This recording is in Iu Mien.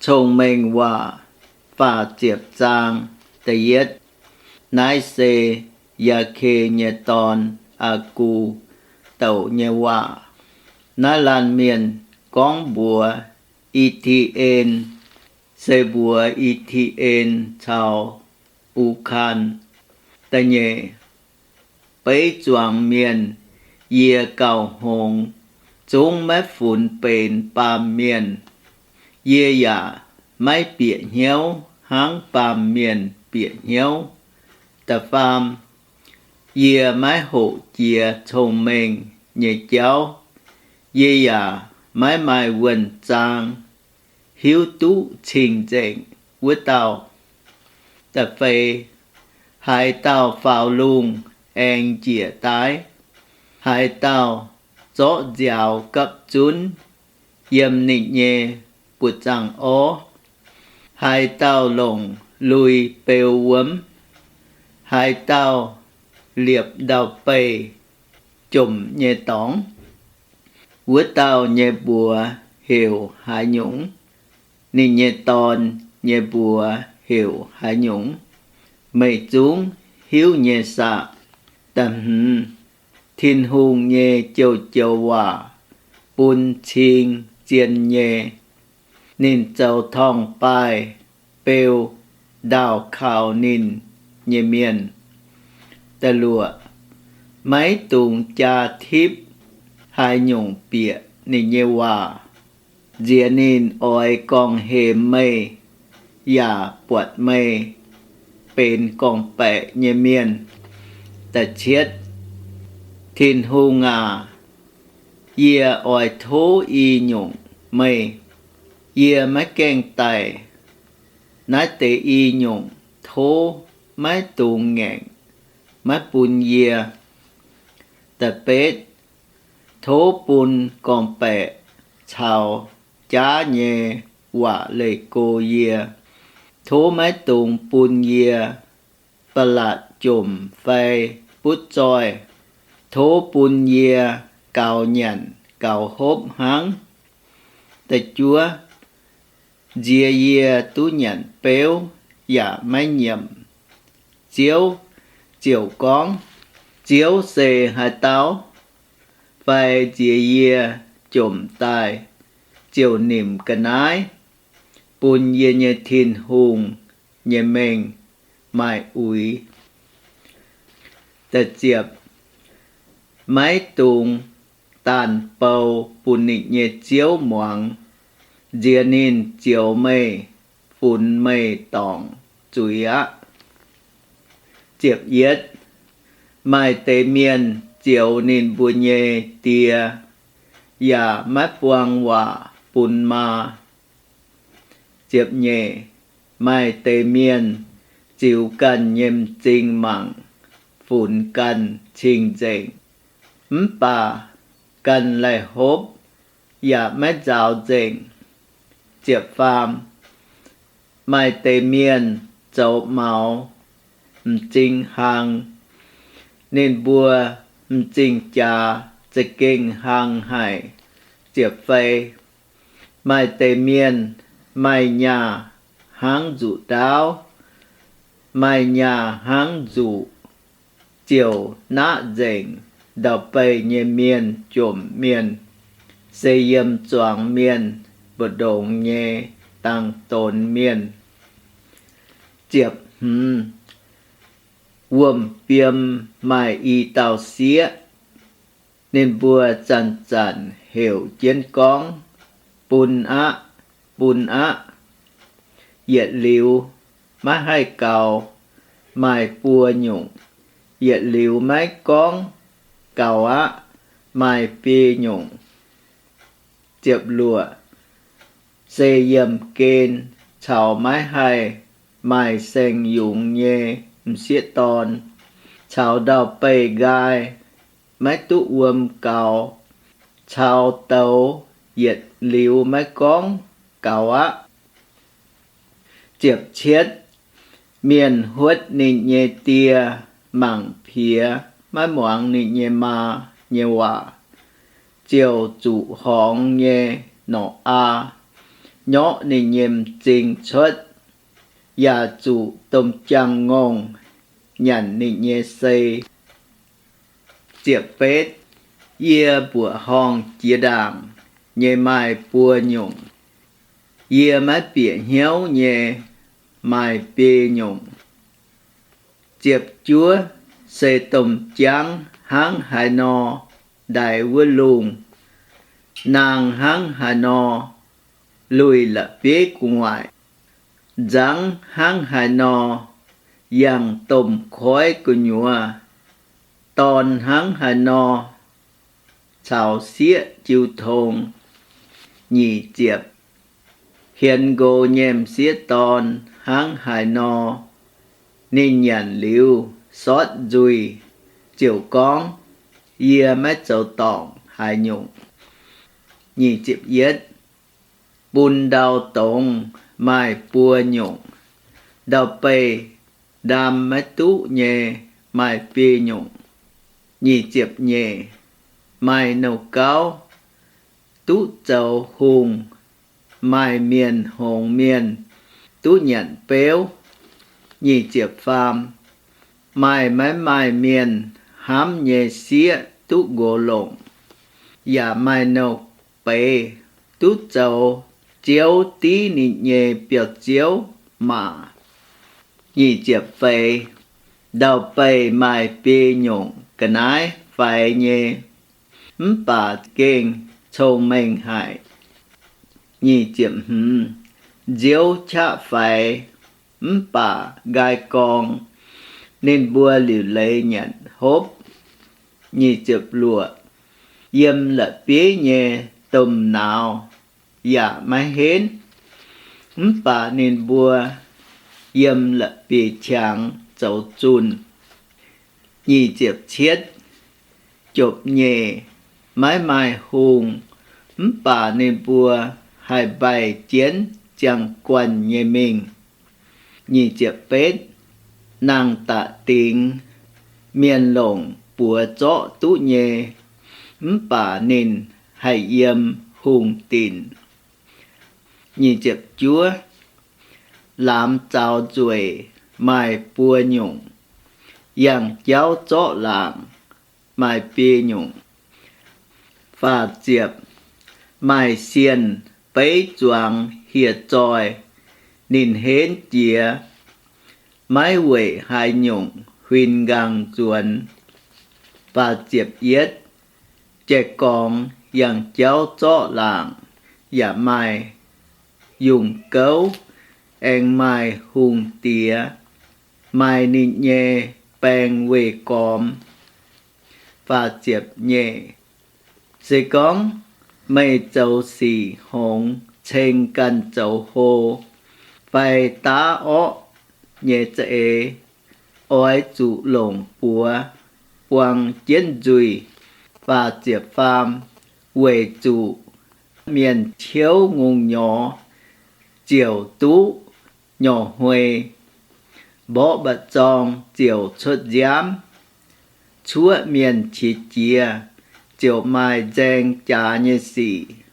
Cong-Mengh Waac faah ziepc zaang. Da'yietv, naaiv se Yaakei nyei dorn, Aa^gu, douc nyei waac. Naaiv laanh mienh gorngv mbuox I^ti^en, se mbuox I^ti^en caux U^kan. Da'nyeic, beiv zuangx mienh, yie gauh hngongx, zungv maiv funx benx baamh mienh. Yie yaac maiv bieqc hnyouv hnangv baamh mienh bieqc hnyouv. Da'faam, yie maiv hoqc jiex cong-mengh nyei jauv. Yie yaac maiv maaih wuonh zaang hiuv duqv cing-nzengc wuov dauh. Da'feix, haaix dauh faaux lungh aengx njiec daaih, haaix dauh zorqv nziaaux gapv zunv yiem ninh nyei buoz-zaangv orv, haaix dauh longc lui beu wuom, haaix dauh liepc ndau-beih jomc nyei dorngx, wuov dauh nyei mbuox heuc haaix nyungc, ninh nyei dorn nyei mbuox heuc haaix nyungc, meih zungv hiuv nyei saah? Da'hmz, Tin-Hungh nyei joux-joux waac bun cing zien nyei. Ninh zoux torngv-baaih beu ndaauh kaux ninh nyei mienh. Da'luoqc, maiv dungx jaa tipv haaix nyungc bieqc ninh nyei waac, nziex ninh oix gorngv-hemx meih yaac buatc meih benx gorngv-baeqc nyei mienh. Da'cietv, Tin-Hungh aac, yie oix tov i nyungc meih. Yie maiv gaengh daic. Naaiv deix i nyungc tov maiv dungx ngaengc, maiv bun yie. Da'betv, tov bun gorngv-baeqc caux jaav nyei waac leih go yie. Tov maiv dungx bun yie ba'latc jomc fai butv zoih. Tov bun yie gaux nyanc gaux hopv hnangv. Da'juov, nziex yie duqv nyanc beuv yaac maiv nyiemc. Ziouv ziouc gorngv, Ziouv se haaix dauh? Fai nziex yie jomc daaih ziouc nimc ga'naaiv bun yie nyei Tin-Hungh nyei mengh maaih uix? Da'ziepc, maiv dungx daanh bou bun ninh nyei ziouv muangx, nziex ninh zioux meih, funx meih dorngc zuiz aqv. Ziepc yietv, maaih deix mienh zioux ninh mbuo nyei die yaac maiv buang waac bun maa. Ziepc nyeic, maaih deix mienh ziux ganh nyei m'zing mangc, funx ganh cing-nzengc, mv baac ganh laih hopv yaac maiv nzaaux nzengc. Ziepc faam, maaih deix mienh zoux maux m'zing hlang, ninh mbuo m'zing jaax za'gengh hlang haic. Ziepc feix, maaih deix mienh maaih nyaah hnangv nzuqc ndaauv, maaih nyaah hnangv nzuqc, ziouc naqv nzengc ndau-beih nyei mienh jomc mienh, se yiem zuangx mienh mbu'ndongx nyei dangx donx mienh. Ziepc hmz, wuom-fiem maaih i dauh sieqv, ninh mbuo zanc-zanc heuc jienv gorngv, Bun aqv, bun aqv. Yietc liuz maiv haih gaux, maaih buo nyungc. Yietc liuz maiv gorngv, Gaux aqv, maaih biei nyungc. Ziepc luoqc, se yiemh gen caux maiv haih maaih saeng-yungz nyei m'sieqv dorn, caux ndau-beih nqaai maiv duqv wuom gaux, caux douz yietc liuz maiv gorngv, Gaux aqv. Ziepc cietv, mienh huotv ninh nyei die mangc piex, maiv muangx ninh nyei maa nyei waac, ziouc zuqc horngz nyei norqc aa, nyorqv ninh nyei m'zing cuotv, yaac zuqc domh jaang-ngongh nyanc ninh nyei sei. Ziepc betv, yie mbuoqc horngh jiex ndaangc nyei maaih buo nyungc. Yie maiv bieqc hnyouv nyei maaih biei nyungc. Ziepc juov, se domh jaangv hnangv haaix nor ndaix wuov lungh, naang hnangv haaix nor luih la'bieiv gu'nguaaic, nzangv hnangv haaix nor yangh domh koiv gu'nyuoz, dorn hnangv haaix nor caux sieqv jiu tong. Nyic ziepc, hienx nqox nyei m'sieqv dorn hnangv haaix nor, ninh nyanc liuz sortv nzuih ziouc gorngv, Yie maiv zoux dorngc haaix nyungc. Nyic ziepc yietv, bun ndau dongz maaih buo nyungc, ndau-beih ndaam maiv duqv nyei maaih biei nyungc. Nyic ziepc nyeic, maaih nouh gauv duqv zoux hungh, maaih mienh hngongx mienh duqv nyanc beuv. Nyic ziepc faam, maaih maiv maaih mienh hnamv nyei sieqv duqv nqox longc, yaac maaih nouh beiz duqv zoux ziouv div ninh nyei biauv-ziouv maac. Nyic ziepc feix, ndau-beih maaih biei nyungc ga'naaiv faix nyei, mv baac za'gengh cong-mengh haic. Nyic ziepc hmz, nziouv qaqv faix mv baac nqaai gorng, ninh mbuo liuc leiz nyanc hopv. Nyic ziepc luoqc, yiem la'bieiv nyei domh nauz yaac maiv henv, mv baac ninh mbuo yiem la'bieiv-qangx zoux zunh. Nyic ziepc cietv, jopv-nyeic maiv maaih hungh, mv baac ninh mbuo haih mbaih jienv ziangh guanh nyei mingh. Nyic ziepc betv, nangh da'dingx mienh longc buoz zorqv duqv nyei, mv baac ninh haih yiem hungh dinc. Nyic ziepc juov, laamz zaux nzueic maaih buo nyungc, yangh jauv zorqv laangc maaih biei nyungc. Faah ziepc, maaih sienh beiv zuangx hieh zoih, ninh henv jiex, maiv weic haaix nyungc huin nqaang nzuonx. Faah ziepc yietv, jai-gorngx yangh jauv zorqv laangc yaac maaih yungh gouv, aengx maaih hungh diex maaih ninh nyei baeng weih gormx. Faah ziepc nyeic, se gorngv meih zoux sic hngongx ceng ganh zoux hlo fai daav orqv nyei za'eix, oix zuqc longc buoz buang jienv nzuih. Faah ziepc faam, weic zuqc mienh ciouv ngongh nyorx ziouc duqv nyorx hmei, mborqv mba'zorng ziouc cuotv nziaamv, cuoqv mienh qiex jiez ziouc maaih nzaeng jaax nyei sic.